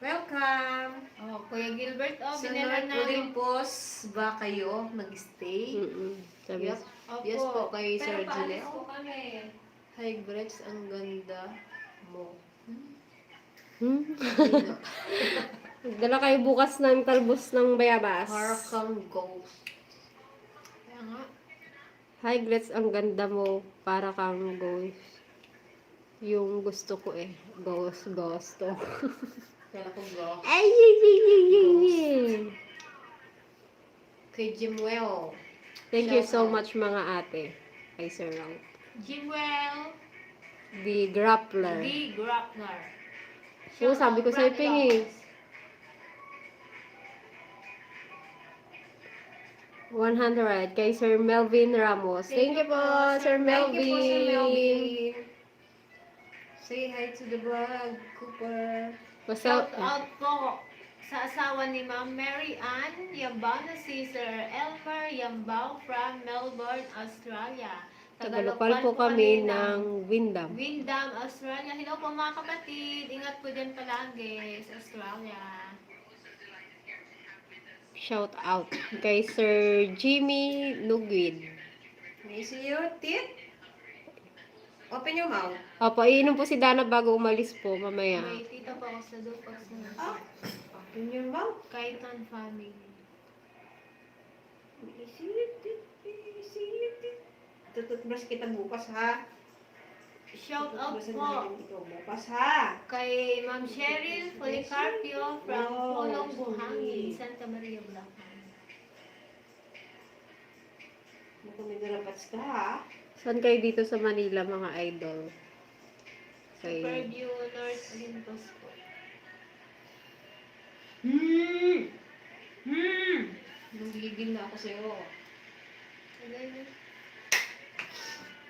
Welcome! Oh, Kuya Gilbert, Sa binala North namin. Olympus ba kayo nag-stay? Sabi, Yep. Opo. Yes po, kay Pero Sir paalis Gileo. po kami. Hi, Brex, ang ganda mo. Dala kayo bukas ng talbos ng bayabas. Harkang Ghost. Kaya nga. Hi, Gretz, ang ganda mo. Para kang ghost. Yung gusto ko eh. Gusto. Kaya ko bro. Ay, yay. Kay Jimwell. Thank you so Shout out. much mga ate. Kay Sir Ralph. Jimwell The Grappler. D. Grappner. Oo, sabi ko sa'yo, Pingis. 100 kay Sir Melvin Ramos. Thank you po, Sir Melvin. Thank you po, Sir Melvin. Say hi to the vlog, Cooper. What's Shout up? out po sa asawa ni Ma'am Mary Ann Yambao na si Sir Elmer Yambao from Melbourne, Australia. Tagalopal po kami ng Windham. Windham, Australia. Hello po mga kapatid. Ingat po dyan palagi sa Australia. Shout out kay Sir Jimmy Lugwid. Miss you, Tit. Open your mouth. Opo, iinom po si Dana bago umalis po mamaya. May tita po ako sa Dupax Ah. Open your mouth. Kaitan family. Miss you, Tit. Miss you, Tit. Tututbrush kita bukas, ha? Shout out Tututbrushin po natin ikaw bukas, ha? kay Ma'am Cheryl Policarpio from Wow, Polong so Buhangin, sweet. Santa Maria, Bulacan. Mukhang may garapats ka, ha? Saan kayo dito sa Manila mga idol? Kay Fairview, North Olympus po. Nagigil na ako sa'yo. Again,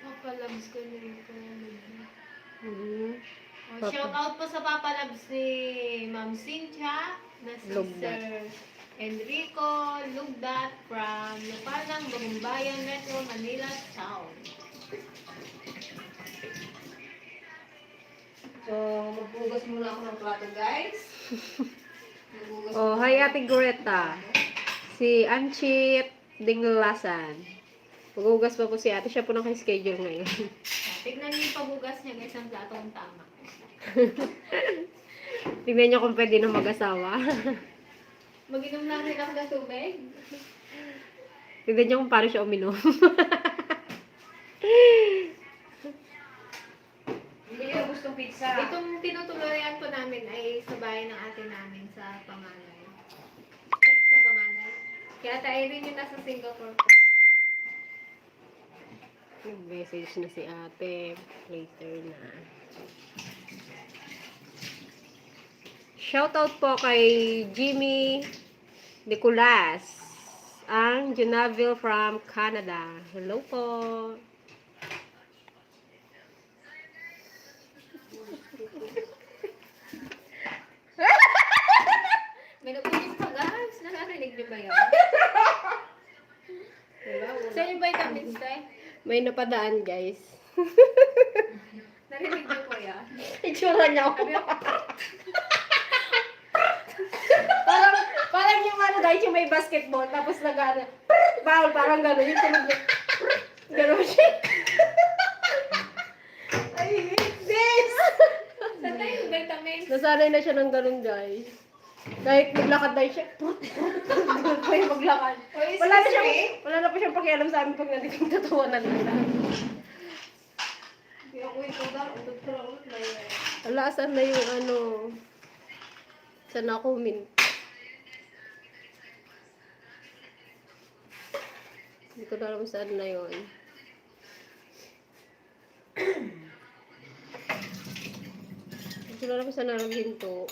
Papalabs ko nito. Shout out po sa papalabs ni Ma'am Cynthia na si Lugdat. Sir Enrico Lugdat from Lupalang, Bagumbayan, Metro Manila Town. So, magpugas muna ako ng plato, guys. Maghugas Oh, muna hi ako. Ate Greta. Si Anchit Dinglasan. Magugas pa po si ate. Siya po naka-schedule ngayon. Tignan niyo yung pabugas niya guys, ang platong tama. Tingnan niyo kung pwede na mag-asawa. Mag-inom lang rin ako ng tubig. Tingnan niyo kung paano siya uminom. Hindi niyo gustong pizza. Itong tinutuloyan po namin ay sa bahay ng ate namin sa Panganay. Ay, sa Panganay. Kaya tayo rin yung nasa Singapore po. Nag-message na si ate. Later na. Shoutout po kay Jimmy Nicolas. Ang Junaville from Canada. Hello po. May napulis pa guys. Nakarinig niyo ba yun? Diba? Saan yung vitamins tayo? May napadaan guys. Narinig niyo po yan? Itsura niya ako. parang yung ano guys, yung may basketball, tapos nag-ano, bawal, parang gano'n, yung tunog niya. Gano'n siya. Ay, this! Saan tayo yung vitamins? Nasanay na siya ng gano'n guys. Kahit maglakad na siya, ganun pa yung maglakad. Wala na pa siyang pakialam sa amin pag nandito yung tatawanan nila. Hindi ako ikaw daw. Utot ko lang ulit na yun. Wala, saan na yung ano, saan ako Hindi ko na alam saan na yun. sila naman sa naghinto.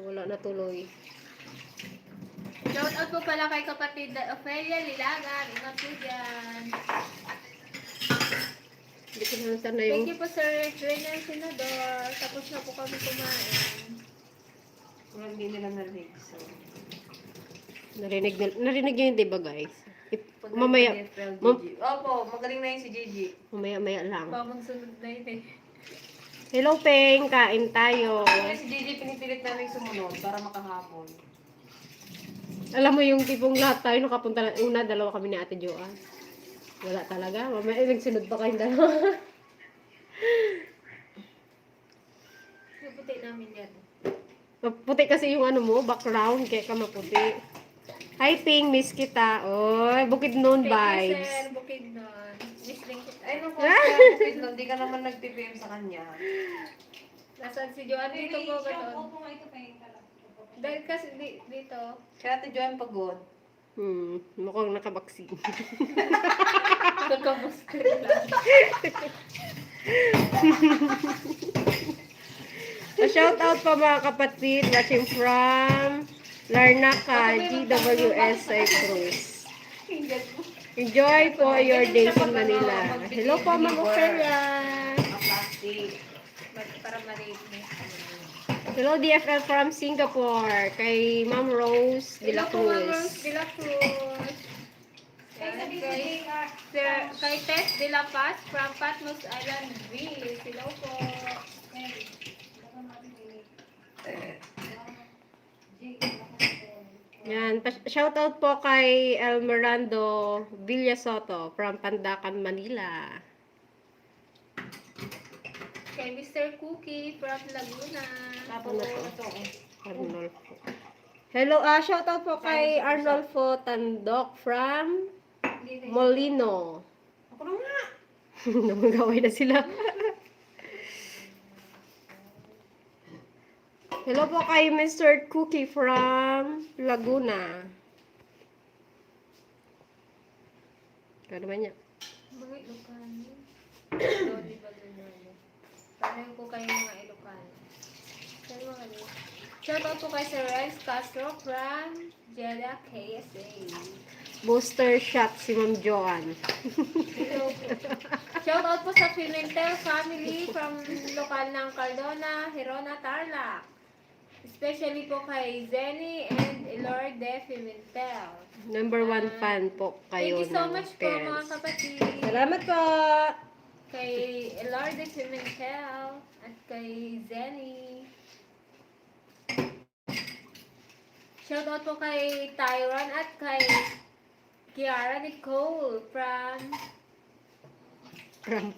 Wala na tuloy. Shout out po pala kay kapatid na Ophelia Lilagan. Ingat po dyan. Hindi ko na sana Thank yung... you po Sir Renan Senador. Tapos na po kami kumain. Wala, hindi nila narinig. So, Narinig nyo yun, diba guys? Mamaya, Opo, magaling na yun si Gigi. mamaya lang. Babang sunod na yun eh. Hello, Peng. Kain tayo. Kaya si Gigi pinipilit namin sumunod para makahabol. Alam mo yung tipong lahat tayo nakapunta na, una, dalawa kami ni Ate Joanne. Wala talaga. Mamaya nagsunod pa kayong dalawa. Naputi namin yan. Maputi kasi yung ano mo, background, kaya ka maputi. Hi, Ping. Miss kita. Oy, Bukidnon Thank you vibes. Sir Bukidnon. Miss din kita. Ay, naku, kaya hindi ka naman nag-PPM sa kanya. Nasaan si Joanne? Dito po ba doon? Dahil kasi dito. Kaya Ate Joanne pagod. Mukhang nakabaksin. Nagkabuster lang. Shout out pa mga kapatid watching from Larnaca, GWS Cyprus. Enjoy po your days in Manila. Hello po mga Ophelia. Plastic. Para ma-rate mo. Hello DFL from Singapore. Kay Ma'am Rose de la Cruz. De la Cruz. Kay Tess de la Paz from Patmos Island, Greece. Hello po. Yan. Shout out po kay Elmerando Villasoto from Pandacan, Manila. Kay Mr. Cookie from Laguna. Tapos ito. Arnolfo. Hello, shout out po kay Arnolfo Tandok from Molino. Ako na nga. Namagaway na sila. Hello po kay Mr. Cookie from Laguna. Kaya naman niya. Mga Ilocano. Loli ba ganyan? Pareho po kayo mga Ilocano. Kaya mga ganyan. Shoutout po kay Sir Renz Castro from Jeddah, KSA. Booster shot si Ma'am Joanne. Shoutout po sa Pimentel family from lokal ng Cardona, Hirona, Tarlac. Especially po kay Zenny and Elor de Pimentel. Number 1 fan po kayo Thank you so ng much po mga parents. kapatid. Salamat po! Kay Elor de Pimentel at kay Zenny. Shoutout po kay Tyron at kay Kiara Nicole from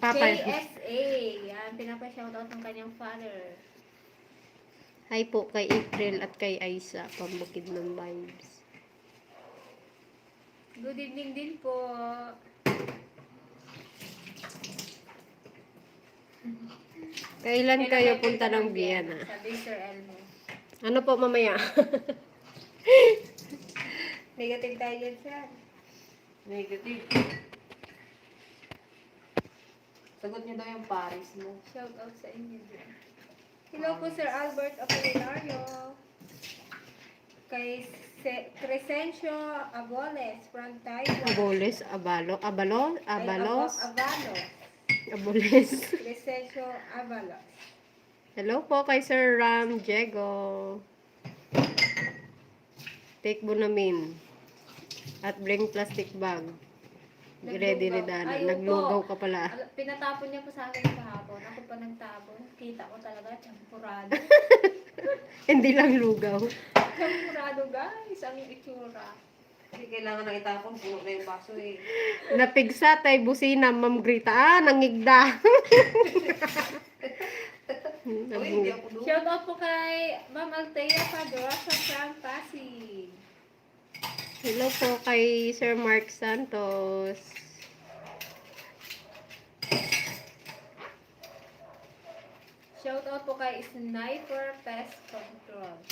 Papa. KSA. Yan, pinapa-shoutout ng kanyang father. Hi po kay April at kay Aisa, pambukid ng vibes. Good evening din po. Kailan kayo punta ng Vienna? Sabi Sir Elmo. Ano po mamaya? Negative tayo dyan, sir. Negative. Sagot niyo daw yung Paris mo. Shoutout sa inyo dyan. Hello po Sir Albert Apolinario. Kay Crescencio Aboles from Taiwan. Aboles, Abalo, Abalos, Avalos. Aboles. Crescencio Avalos. Hello po kay Sir Ram Diego. Take Bonamin. At bring plastic bag. Ready ni Dana. Ay, opo. Naglugaw ka pala. Pinatapon niya po sa akin kahapon. Ako pa nagtapon. Kita ko talaga, champurado. Hindi lang lugaw. Champurado guys, ang itsura. Kasi kailangan na itapon, puno na yung baso eh. Napigsa tay busina, Ma'am Grita. Nangigda. Uy, hindi ako doon. Shoutout po kay Ma'am Althea Padrosa from Pasig. Hello po kay Sir Mark Santos. Shoutout po kay Sniper Pest Control.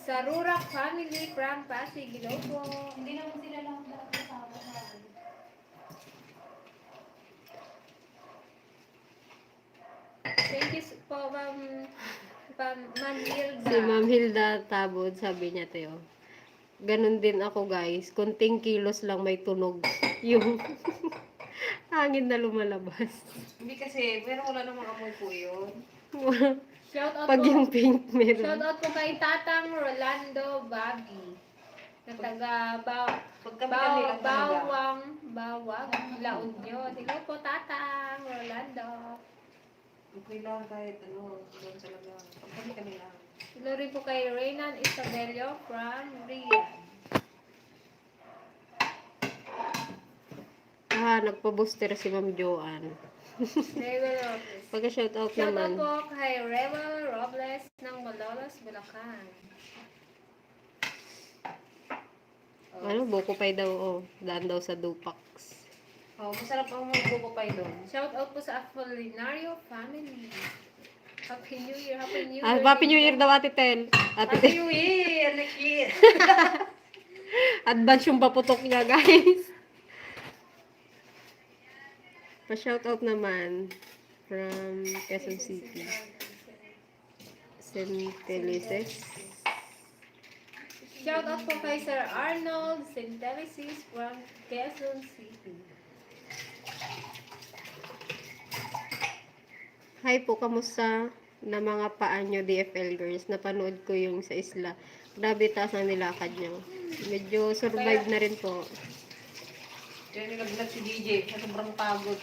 Sa Rurak family from Pasig. Hello po. Hindi naman sila lang kasama sa Thank you po, Ma'am Hilda. Si Ma'am Hilda Tabod, sabi niya, Teo. Ganun din ako, guys. Kunting kilos lang may tunog. Yung hangin na lumalabas. Hindi kasi, pero wala namang amoy po yun. Shout out Pag po. yung paint Shout meron. out po kay Tatang Rolando Bagi. Na taga Pag kami lang talaga. Bawag, La Union. Hello po, Tatang Rolando. Okay lang kahit ano, doon talaga. Pag kami lang. Hello rin po kay Reynan Isabelio from Riyadh. Nagpa-booster si Ma'am Joanne. Rebel Robles. Pagka-shoutout Shout out naman. po kay Rebel Robles ng Malolos, Bulacan. Ano, buko pay daw, oh. Daan daw sa Dupax. Oh, masarap ang buko pie doon. Shout out po sa Apolinario family. Happy New Year, Happy New Year. Happy New Year daw, Ate Tel. Ate Happy Tel. New Year! Lekit! Advance yung paputok niya, guys. Pa-shoutout naman from Quezon City. St. Telices. Shout out po kay Sir Arnold Sintelisis from Quezon City. Hi po, kamusta na mga paa nyo, DFL girls? Napanood ko yung sa isla. Grabe taas ang nilakad nyo. Medyo survive na rin po. Diyan nilaglag si DJ sa sobrang pagod.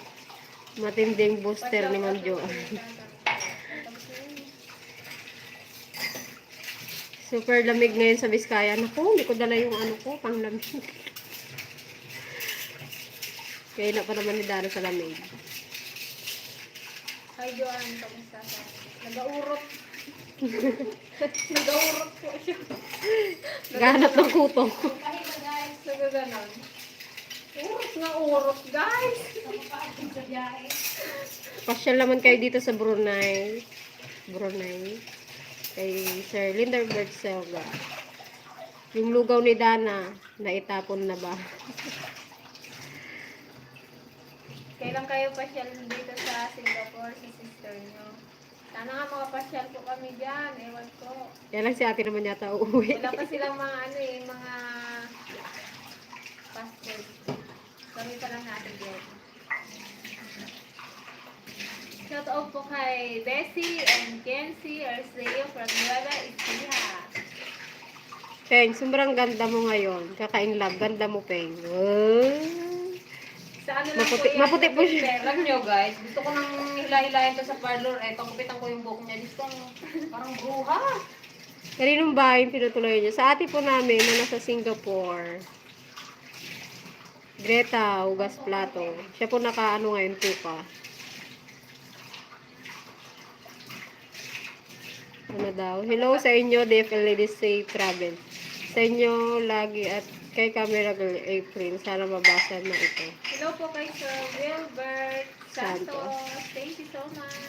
Matinding booster ni Ma'am Joanne. Super lamig ngayon sa Biskaya. Naku, hindi ko dala yung ano ko, pang lamig. Kaya na pa naman ni Dara sa lamig. Hi Joanne, kamusta ka? Nag-aurot. Nag-aurot po siya. Ganap ng kuto. Kahit na guys, nagaganon. Urot nga urot guys. Pasyal naman kayo dito sa Brunei. Brunei. Kay Sir Linderbert Selva. Yung lugaw ni Dana, naitapon na ba? Kailan kayo pasyal dito sa Singapore, si sister nyo? Sana nga makapasyal po kami dyan, ewan ko. Kaya lang si ate naman yata uuwi. Wala pa silang mga ano eh, mga passport. Kami pa lang natin dyan. Shout out po kay Bessie and Kenzie Arceo from Nueva Ecija. Peng, sobrang ganda mo ngayon. Kaka-in love, ganda mo, Peng. Sa ano lang Maputi- po yan? maputi po siya. November. Alam nyo guys, gusto ko nang hila-hilahin to sa parlor. Eh, pangkupitan ko yung buhok niya. Gusto ko parang bruha. Kaninong bahay yung tinutuloy niya? Sa ate po namin na nasa Singapore. Greta, Ugas Plato. Siya po naka-ano ngayon, tuka. Ano daw? Hello sa inyo, DFL Ladies Safe Travel. Sa inyo lagi at kay Camera Girl April. Sana mabasa na ito. Hello po kay Sir Wilbert Santos. Santos. Thank you so much.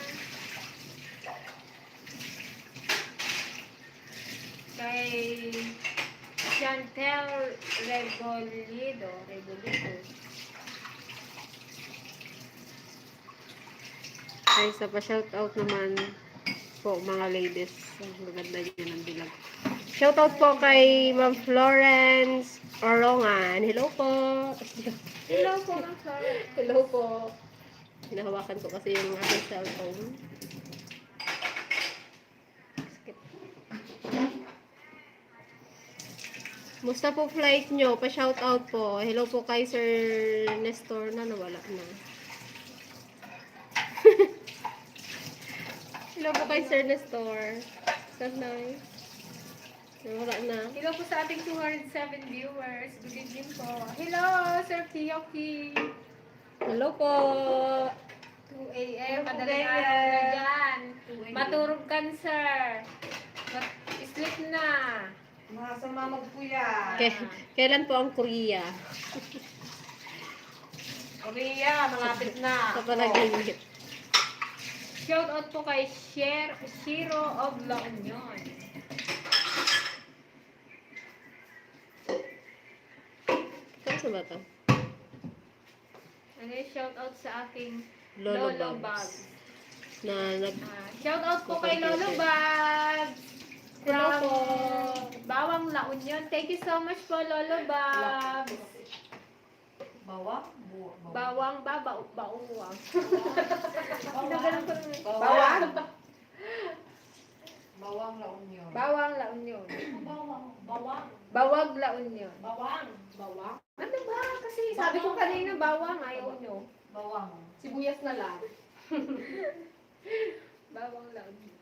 Kay Chantel Rebolido. Ay, sa pa-shoutout naman po mga ladies. Ang maganda niya ng bilag. Shoutout po kay Ma'am Florence Orongan. Hello po. Hello po, Ma'am Florence. Hello po. Hinahawakan ko kasi yung aking cellphone. Musta po flight nyo? Pa-shoutout po. Hello po kay Sir Nestor na nawala na. Hello po kay Sir Nestor. Sanay. Nawala na. Hello po sa ating 207 viewers. Good evening po. Hello, Sir Kiyoki. Hello po. 2 a.m. Hello, Madaling Kuya. araw na dyan. 2 a.m. Maturog ka, sir. Sleep na. Masama magpuya. Kailan po ang Korea? Korea, malapit na. Sa panaginip. Shout out po kay Shiro of La Union. Saan ba ito? Ano yung shout out sa aking Lolo Lolo Babs. Babs. na nag Shout out po kay Lolo Babs. Hello From po. Bawang La Union. Thank you so much po, Lolo Babs. Bawang? Bawang ba? Bauwang. Kinagalan ko rin. Bawang? Bawang? Bawang La Union. Bawang La Union. Bawang. Bawag La Union. Bawang. Bawang. Ano ba? Kasi sabi ko kanina bawang, ayaw nyo. Bawang. Sibuyas na lang. Bawang La Union.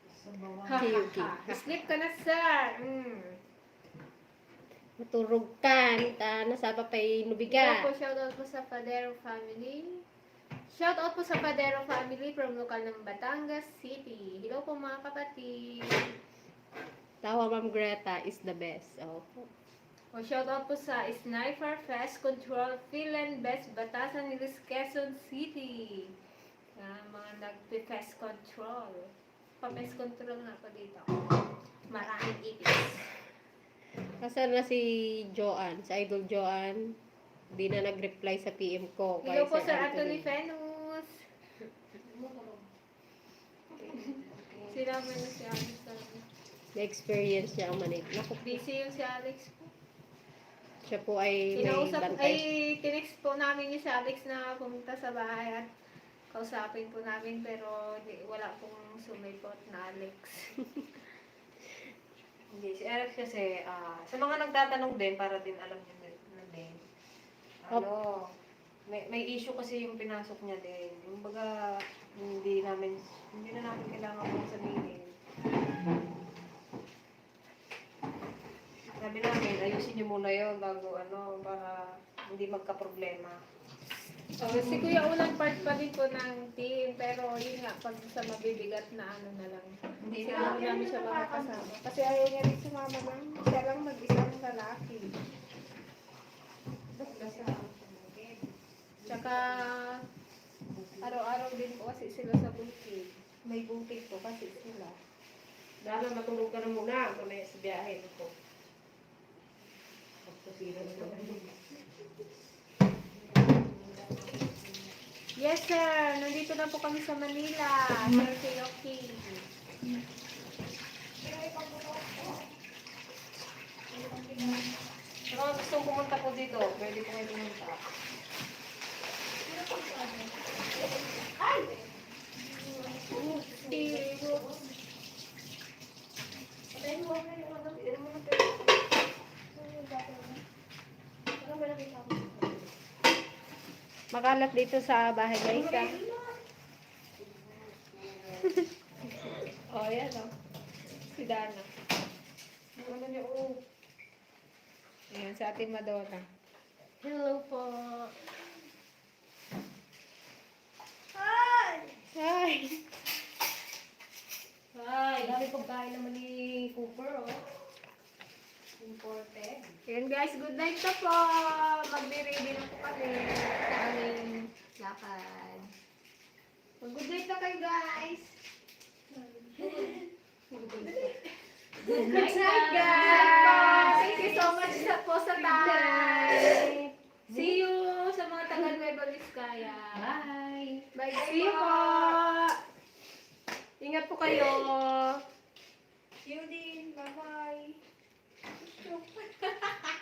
Sa bawang. Okay. Sleep ka na, sir. Maturog ka, nasa papay Hello nubiga. po, shoutout po sa Padero family. Shoutout po sa Padero family from lokal ng Batangas City. Hello po mga kapatid. Tawa Ma'am Greta is the best. Oh. O shoutout po sa Sniper Fest Control Philan Best Batasan Nilis Quezon City. Mga nag-pest control. Pa-pest control na po dito. Maraming ipis. Nasaan na si Joanne, si Idol Joanne? Hindi na nag-reply sa PM ko. Hello po Sir Sir Anthony Fenus. Sinabi na si Alex. Na-experience niya ang manig. Naku, Busy yung si Alex po. siya po ay may bantay. Tinext po namin yung si Alex na pumunta sa bahay at kausapin po namin pero wala pong sumipot na Alex. Hindi, si Alex kasi, sa mga nagtatanong din, para din alam niyo din, ano, may issue kasi yung pinasok niya din. Yung baga, hindi na namin kailangan mong sabihin. Sabi namin, ayusin niyo muna yun bago para hindi magka-problema. Si Kuya unang part pa din po ng team pero yun nga, pag sa mabibigat na ano na lang. Hindi Sinabi na, namin siya makakasama. Kasi ayaw niya rin sumama lang. Siya lang mag-isang lalaki. Tsaka araw-araw din po kasi sila sa bukid. May bukid po kasi sila. dahil matulog ka na muna, mamaya sa biyahe ko. Pagpasira na naman. Yes sir, nandito na po kami sa Manila. Sir Kiyoki. Pero kung gustong pumunta po dito, pwede po kayo pumunta. Makalat dito sa bahay guys. Oh, yan o. Si Dana. Ano niyo, oh. Ayan, sa ating Madonna. Hello po. Hi! Ay, dami pagkain naman ni Cooper, oh. Imported. Ayan guys, good night na po. Magbe-ready na po kami sa aming lakad. Good night na kayo guys. Good night guys. Thank you so much sa time. See you sa mga taga Nueva Vizcaya. Bye! Bye. See you po. Ingat po kayo. See you din. Bye-bye.